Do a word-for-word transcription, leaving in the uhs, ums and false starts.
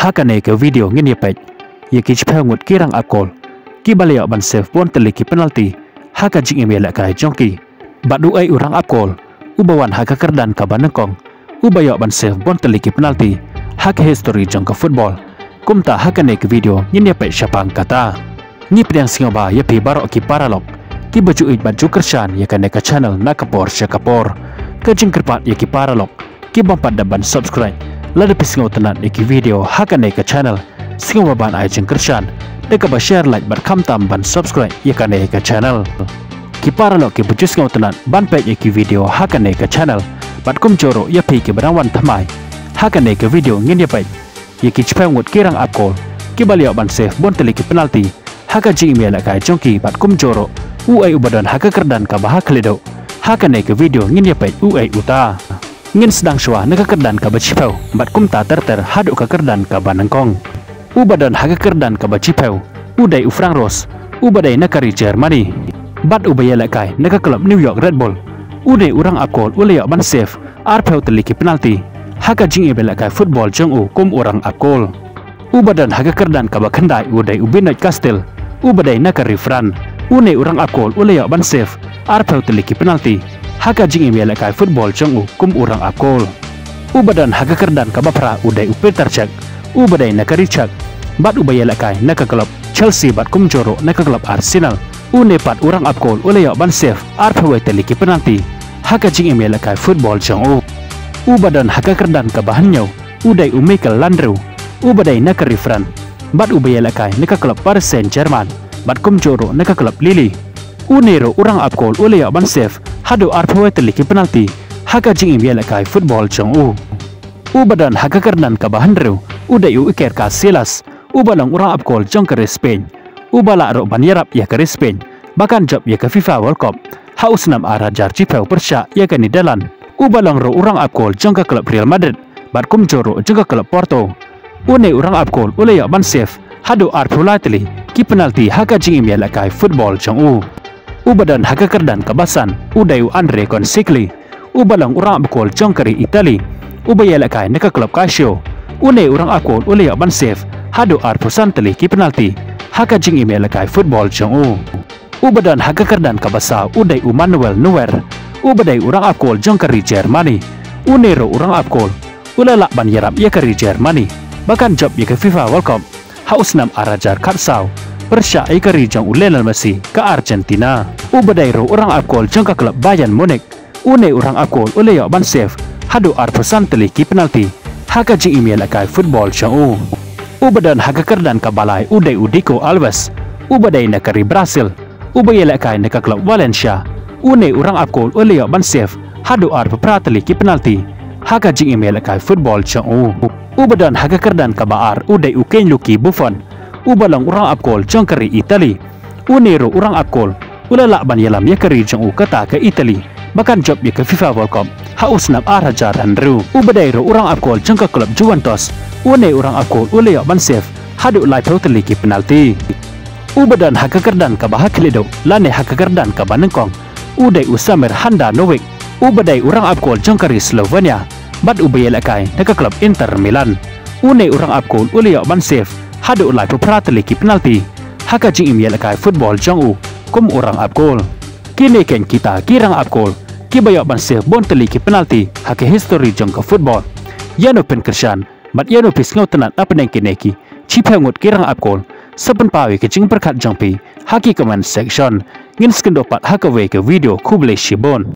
Ha kane ka video ngin ïa peit ïa ki shiphew ngut ki rangap kol kiba la ïoh ban save bun tylli ki penalty ha ka jingim ïalehkai jong ki. Bad uei u rangap kol uba wan ha ka kyrdan kaba nyngkong uba ïoh ban save bun tylli ki penalty ha ka history jong ka football. Kumta ha kane ka video ngin ïa peit shaphang kata. Ngi pdiang sngewbha ïa phi baroh ki paralok kiba ju ïeit bad ju kyrshan ïa kane ka channel na ka por sha ka por. Ka jingkyrpad ïa ki paralok ki bym pat dep ban subscribe, lada phi sngewtynnat ïa ki video ha kane ka channel, sngewbha ban ai jingkyrshan da kaba share, like bad khamtam ban subscribe ïa kane ka channel. Ki paralok kiba ju sngewtynnat ban peit ïa ki video ha kane ka channel, bad kumjuh ruh ïa phi kiba dang wan thymmai, ha kane ka video ngin ïa peit ïa ki shiphew ngut ki rangap kol kiba la ïoh ban save bun tylli ki penalty ha ka jingim ïalehkai jong ki, bad kumjuh ruh uei uba don ha ka kyrdan kaba ha khlieh duh. Ha kane ka video ngin ïa peit uei uta. Ngin sdang shuwa na ka kyrdan kaba shiphew bad kumta ter ter haduh ka kyrdan kaba nyngkong. Uba don ha ka kyrdan kaba shiphew u dei u Frank Rose, uba dei na ka ri Germany bad uba ïalehkai na ka club New York Red Bull. Une u rangap kol u la ïoh ban save arphew tylli ki penalty ha ka jingim ïalehkai football jong u kum u rangap kol. Uba don ha ka kyrdan kaba khyndai u dei u Benoit Castille, uba dei na ka ri France. Une u rangap kol u la ïoh ban save arphew tylli ki penalty ha ka jingim ïalehkai football jong u kum u rangap kol. Uba don ha ka kyrdan kaba phra u dei u Petr Cech, uba dei na ka ri Czech bad uba ïalehkai na ka club Chelsea bad kumjuh ruh na ka club Arsenal. Une pat u rangap kol u la ïoh ban save arphew wei tylli ki penalty ha ka jingim ïalehkai football jong u. Uba don ha ka kyrdan kaba hynñiew u dei u Michael Landreau, uba dei na ka ri France bad uba ïalehkai na ka club Paris Saint-Germain bad kumjuh ruh na ka club Lille. Une ruh u rangap kol u la ïoh ban save haduh arphew wei tylli ki penalty ha ka jingim ïalehkai football jong u. Uba don ha ka kyrdan kaba hynriew u dei u Iker Casillas, uba long u rangap kol jong ka ri Spain, uba lah ruh ban ïarap ïa ka ri Spain ba kan jop ïa ka FIFA World Cup ha u snem ar hajar shiphew pyrshah ïa ka Netherlands. Uba long ruh u rangap kol jong ka club Real Madrid bad kumjuh ruh jong ka club Porto. Une u rangap kol u la ïoh ban save haduh arphew lai tylli ki penalty ha ka jingim ïalehkai football jong u. Uba don ha ka kyrdan kaba san u dei u André Consegli, uba long u rangap kol jong ka ri Italy, uba ïalehkai na ka club Calcio. Une u rangap kol u la ïoh ban save haduh arphew san tylli ki penalty ha ka jingim ïalehkai football jong u. Uba don ha ka kyrdan kaba saw u dei u Manuel Neuer, uba dei u rangap kol jong ka ri Germany. Une ruh u rangap kol u la lah ban ïarap ïa ka ri Germany ba kan jop ïa ka FIFA World Cup ha u snem ar hajar khatsaw pyrshah ïa ka ri jong u Lionel Messi, ka Argentina. Uba dei ruh u rangap kol jong ka club Bayern Munich. Une u rangap kol u la ïoh ban save haduh arphew san tylli ki penalty ha ka jingim ïalehkai football jong u. Uba don ha ka kyrdan kaba lai u dei u Diogo Alves, uba dei na ka ri Brazil, uba ïalehkai na ka club Valencia. Une u rangap kol u la ïoh ban save haduh arphew phra tylli ki penalty ha ka jingim ïalehkai football jong u. Uba don ha ka kyrdan kaba ar u dei u Gianluigi Buffon, uba long u rangap kol jong ka ri Italy. Une ruh u rangap kol u la lah ban ïalam ïa ka ri jong u, kata ka Italy, ba kan jop ïa ka FIFA World Cup ha u snem ar hajar hynriew. Uba dei ruh u rangap kol jong ka club Juventus. Une u rangap kol u la ïoh ban save haduh laiphew tylli ki penalty. Uba don ha ka kyrdan kaba ha khlieh duh lane ha ka kyrdan kaba nyngkong u dei u Samir Handanovic, uba dei u rangap kol jong ka ri Slovenia bad uba ïalehkai na ka club Inter Milan. Une u rangap kol u la ïoh ban save haduh laiphew phra tylli ki penalty ha ka jingim ïalehkai football jong u kum u rangap kol. Kine keiñ kita ki rangap kol kiba ïoh ban save bun tylli ki penalty ha ka history jong ka football. Ïano phin kyrshan bad ïano phi sngewtynnat na pdeng kine ki shiphew ngut ki rangap kol? Sa pynpaw ïa ka jingpyrkhat jong phi ha ki comment section. Ngin sa ïakynduh pat ha kawei ka video, khublei shibun.